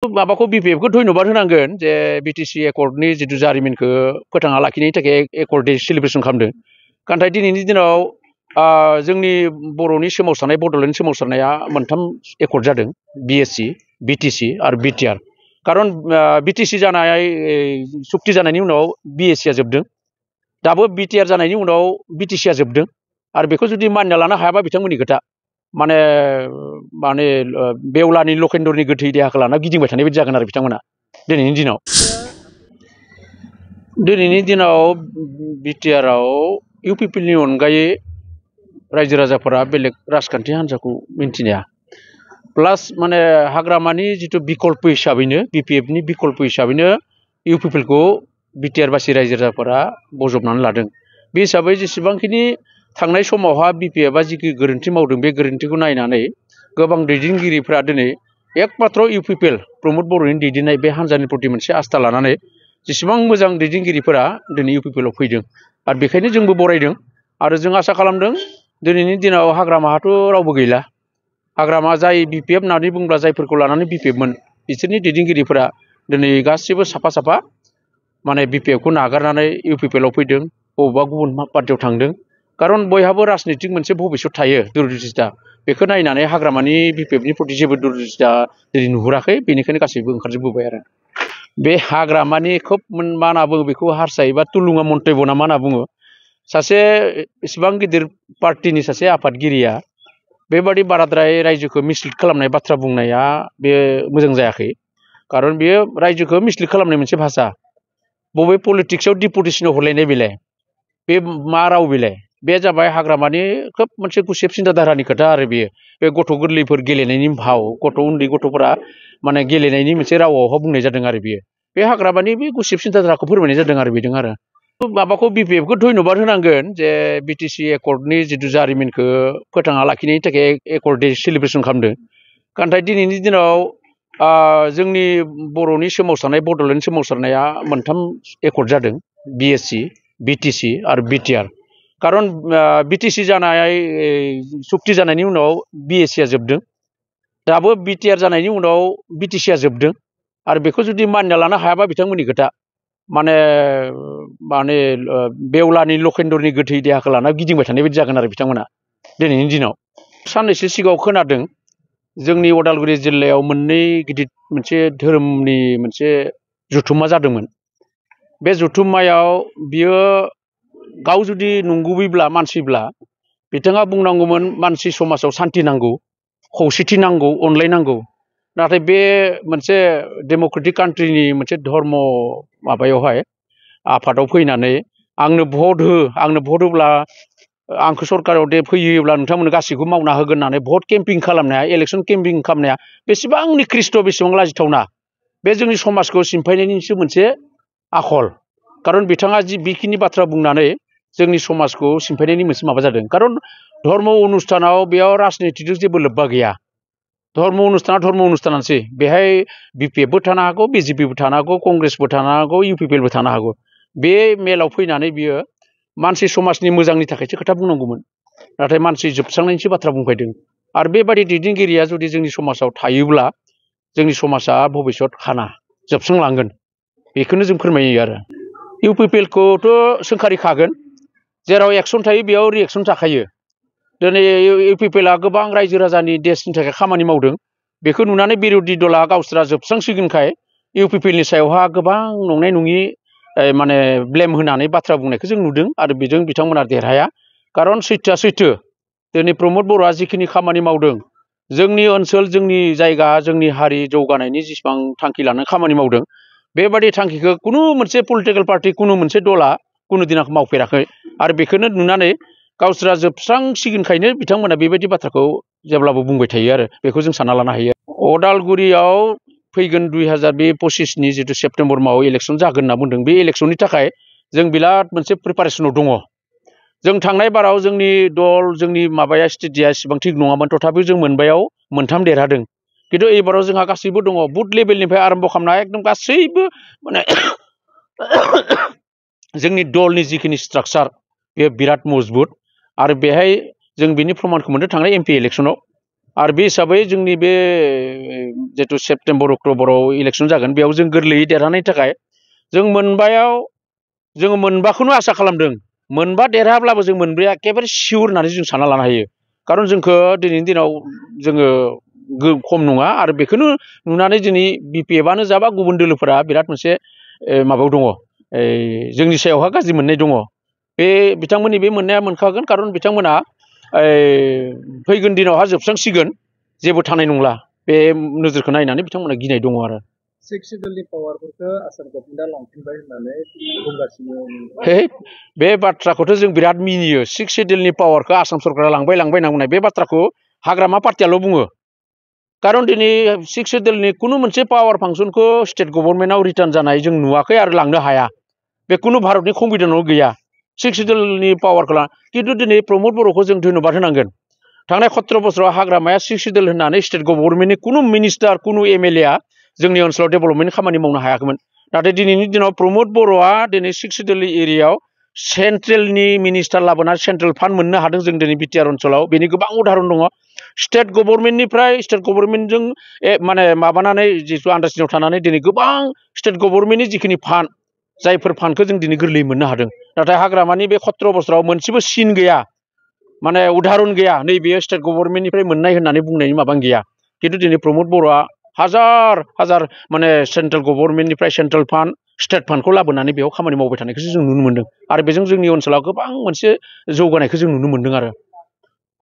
माबाखौ बिपिएफखौ धन्यबाद होनांगोन जे बिटिसि एकर्डनि जिथु जारिमिनखौ फोथांना लाखिनायनि थाखाय एकर्ड डे सेलिब्रेसन खालामदों। नाथाय दिनैनि दिनाव जोंनि बर'नि सोमावसारनाय बड'लेण्ड सोमावसारनाया मोनथाम एकर्ड जादों बिएससि बिटिसि आरो बिटिआर। खारन बिटिसि जानाय सुक्ति जानायनि उनाव बिएससिआ जोबदों, दाबो बिटिआर जानायनि उनाव बिटिसिआ जोबदों आरो बेखौ जुदि मानिना लानो हायाबा बिथांमोननि खोथा। माने बेवलानि लखेन्दरनि गोथै देहाखौ लाना गिदिंबाय थानाय बायदि जागोन आरो बिथांमोना दिनैनि दिनाव बिटिआरआव इउपिपिएलनि अनगायै रायजो राजाफोरा बेलेग राजखान्थि हान्जाखौ मिन्थिनाया प्लास माने हाग्रामानि जिथु बिकल्प हिसाबैनो बिपिएफनि बिकल्प हिसाबैनो इउपिपिएलखौ बिटिआरबासि रायजो राजाफोरा बजबनानै लादों। बे हिसाबै जेसेबांखिनि थांनाय समावहा बिपिएफआ जिखि गोरोन्थि मावदों बे गोरोन्थिखौ नायनानै गोबां दैदेनगिरिफ्रा दिनै एकमात्र इउपिपिएल प्रमद बर'नि दैदेननाय बे हान्जानि प्रति मोनसे आस्था लानानै जेसेबां मोजां दैदेनगिरिफोरा दिनै इउपिपिएलआव फैदों आरो बेखायनो जोंबो बरायदों आरो जों आसा खालामदों दिनैनि दिनाव हाग्रामाहाथ' रावबो गैला। हाग्रामा जाय बिपिएफ होननानै बुंब्ला जायफोरखौ लानानै बिपिएफमोन बिसोरनि दैदेनगिरिफोरा दिनै गासिबो साफा साफा माने बिपिएफखौ नागारनानै इउपिपिएलआव फैदों, बबेबा गुबुन पार्टियाव थांदों। खारन बयहाबो राजनितिक मोनसे भबिसत थायो दुरदृष्टा, बेखौ नायनानै हाग्रामानि बिपिएफनि प्रति जेबो दुरदृष्टा दिनै नुहुराखै, बेनिखायनो गासैबो ओंखारजोबबोबाय आरो बे हाग्रामानि खोब मा होनना बुङो बेखौ हारसायै बा तुलुङा मन्तब्य ना मा होनना बुङो, सासे इसिबां गिदिर पार्टिनि सासे आफादगिरिया बेबादि बाराद्राय रायजोखौ मिसलिड खालामनाय बाथ्रा बुंनाया बे मोजां जायाखै। खारन बेयो रायजोखौ मिसलिड खालामनाय मोनसे भाषा। बबे पलिटिक्सआव डिपुटेसनाव हरलायनाय बेलाय बे मा राव बेलाय? बे जाबाय हाग्रामानि खोब मोनसे गुसेब सिन्थाधारानि खोथा आरो बेयो। बे गथ' गोरलैफोर गेलेनायनि भाव, उन्दै गथ'फोरा माने गेलेनायनि मोनसे रावावहा बुंनाय जादों आरो बेयो। बे हाग्रामानि बे गुसेब सिन्थाधाराखौ फोरमायनाय जादों आरो बेजों आरो माबाखौ बिपिएफखौ धन्यबाद होनांगोन जे बिटिसि एकर्डनि जिथु जारिमिनखौ फोथांना लाखिनायनि थाखाय एकर्ड डे सेलिब्रेसन खालामदों। नाथाय दिनैनि दिनाव जोंनि बर'नि सोमावसारनाय बड'लेण्ड सोमावसारनाया मोनथाम एकर्ड जादों बिएससि बिटिसि आरो बिटिआर। खारन बिटिसि जानाय सुक्ति जानायनि उनाव बिएससिआ जोबदों, दाबो बिटिआर जानायनि उनाव बिटिसिआ जोबदों आरो बेखौ जुदि मानिना लानो हायाबा बिथांमोननि खोथा। माने बेवलानि लखेन्दरनि गोथै देहाखौ लाना गिदिंबाय थानाय बायदि जागोन आरो बिथांमोना दिनैनि दिनाव। साननैसो सिगाङाव खोनादों जोंनि उदालगुरि जिल्लायाव मोननै गिदिर मोनसे धोरोमनि मोनसे जथुम्मा जादोंमोन। बे जथुम्मायाव बियो गाव जुदि नंगुबैब्ला मानसिब्ला बिथाङा बुंनांगौमोन मानसि समाजाव सान्थि नांगौ, खौसेथि नांगौ, अनलायनांगौ। नाथाय बे मोनसे डेम'क्रेटिक कान्ट्रिनि मोनसे धर्म माबायावहाय आफादाव फैनानै आंनो भट हो, आंनो भट होब्ला आंखौ सरकाराव फैयोब्ला नोंथांमोननो गासैखौबो मावना होगोन होननानै भट केम्पिं खालामनाया, इलेक्सन केम्पिं खालामनाया बेसेबां निकृष्ट, बेसेबां लाजिथावना। बे जोंनि समाजखौ सिमफायनायनिसो मोनसे आखल। खारन बिथाङा बेखिनि बाथ्रा बुंनानै जोंनि समाजखौ सिमफायनायनि मोनसे माबा जादों। खारन धर्म अनुष्ठानाव बेयाव राजनितिजों जेबो लोब्बा गैया। धर्म अनुष्ठानानोसै। बेहाय बिपिएफबो थानो हागौ, बिजेपिबो थानो हागौ, कंग्रेसबो थानो हागौ, इउपिपिएलबो थानो हागौ। बे मेलाव फैनानै बियो मानसि समाजनि मोजांनि थाखायसो खोथा बुंनांगौमोन, नाथाय मानसि जोबस्रांनायनिसो बाथ्रा बुंफैदों। आरो बेबादि दैदेनगिरिया जुदि जोंनि समाजाव थायोब्ला जोंनि समाजा भबिसत खाना जोबस्रांलांगोन, बेखौनो जों फोरमायो आरो इउपिपिएलखौथ' सोंखारिखागोन। जेराव एक्सन थायो बेयाव रिएक्सन थाखायो। दिनै इउपिपिएलआ गोबां रायजो राजानि देशनि थाखाय खामानि मावदों। बेखौ नुनानै बिरोधि दला गावसोरा जोबस्रांसिगोनखाय इउपिपिएलनि सायावहा गोबां नंनाय नङि माने ब्लेम होनानै बाथ्रा बुंनायखौ जों नुदों आरो बेजों बिथांमोना देरहाया। खारन सैथोआ सैथो। दिनै प्रमद बर'आ जिखिनि खामानि मावदों, जोंनि ओनसोल, जोंनि जायगा, जोंनि हारि जौगानायनि जेसेबां थांखि लानानै खामानि मावदों, बेबादि थांखिखौ कुनु मोनसे पलिटिकेल पार्टि, कुनु मोनसे दला कुनु दिनाव मावफेराखै। आरो बेखौनो नुनानै गावसोरा जोबस्रांसिगोनखायनो बिथांमोना बेबायदि बाथ्राखौ जेब्लाबो बुंबाय थायो आरो बेखौ जों सानना लानो हायो। अदालगुरियाव फैगोन 2025नि जिथु सेप्तेम्बर मासाव इलेक्सन जागोन होनना बुंदों। बे इलेक्सननि थाखाय जों बिराद मोनसे प्रिपारेसनाव दङ। जों थांनाय बाराव जोंनि दल, जोंनि माबाया स्टेडिया एसेबां थिग नङामोन, तथापि जों मोनबायाव मोनथाम देरहादों। खिन्थु एबाराव जोंहा गासैबो दङ। बुथ लेभेलनिफ्राय आरम्भ खालामनाय एकदम गासैबो माने जोंनि दलनि जिखिनि स्ट्राक्चार बेयो बिराद मजबुत। आरो बेहाय जों बिनि प्रमानखौ मोननो थांनाय एमपि इलेक्सनाव आरो बे हिसाबै जोंनि बे जितु सेप्तेम्बर अक्ट'बराव इलेक्सन जागोन बेयाव जों गोरलैयै देरहानायनि थाखाय जों मोनबायाव जोङो मोनबाखौनो आसा खालामदों मोनबा देरहाब्लाबो जों मोनब्रैया एखेबारे सिउर होननानै जों सानना लानो हायो खारन जोंखौ दिनैनि दिनाव जोङो खम नङा आरो बेखौनो नुनानै दिनै बिपिएफआनो जाबा गुबुन दोलोफोरा बिराद मोनसे माबायाव दङ जोंनि सायावहा गाज्रि मोननाय दङ बे बिथांमोननि बे मोननाया मोनखागोन खारन बिथांमोना फैगोन दिनावहा जोबस्रांसिगोन जेबो थानाय नंला बे नोजोरखौ नायनानै बिथांमोना गिनाय दङ आरो सिक्स पावारफोरखौ आसाम गभर्नमेन्टआ लांफिनबाय होननानै बुंगासिनो बे बाथ्राखौथ' जों बिराद मिनियो सिक्स सिडिउलनि पावारखौ आसाम सरकारा लांबाय होनना बुंनाय बे बाथ्राखौ हाग्रामा पार्टियाल' बुङो खारन दिनै सिक्स सिडिउलनि खुनु मोनसे पावार फांसनखौ स्टेट गभर्नमेन्टआव रिटार्न जानाय जों नुवाखै आरो लांनो हाया बे खुनु भारतनि संबिधानाव गैया सिक्स सिडिउलनि पावारखौ खिन्थु दिनै प्रमद बर'खौ जों धन्यबाद होनांगोन थांनाय 17 बोसोराव हाग्रामाया सिक्स सिडिउल होननानै स्टेट गभर्नमेन्टनि खुनु मिनिस्टार खुनु एमएलएआ जोंनि ओनसोलाव डेभेलपमेन्ट खामानि मावनो हायाखैमोन नाथाय दिनैनि दिनाव प्रमद बर'आ दिनै सिक्स सिडिउल एरियायाव सेन्ट्रेलनि मिनिस्टार लाबोनानै सेन्ट्रेल फान्ड मोननो हादों जों दिनै बिटिआर ओनसोलाव बेनि गोबां उदाहरन दङ स्टेट गभर्नमेन्टनिफ्राय स्टेट गभर्नमेन्टजों माने माबानानै जिथु आन्दारस्टेन्डिंआव थानानै दिनै गोबां स्टेट गभर्नमेन्टनि जिखिनि फान्ड जायफोर फान्डखौ जों दिनै गोरलैयै मोननो हादों नाथाय हाग्रामानि बे 17 बोसोराव मोनसेबो सिन गैया माने उदाहरन गैया नैबे स्टेट गभर्नमेन्टनिफ्राय मोननाय होननानै बुंनायनि माबा गैया खिन्थु दिनै प्रमद बर'आ हाजार हाजार माने सेन्ट्रेल गभर्नमेन्टनिफ्राय सेन्ट्रेल फान्ड स्टेट फान्डखौ लाबोनानै बेयाव खामानि मावबाय थानायखौसो जों नुनो मोन्दों आरो बेजों जोंनि ओनसोलाव गोबां मोनसे जौगानायखौ जों नुनो मोन्दों आरो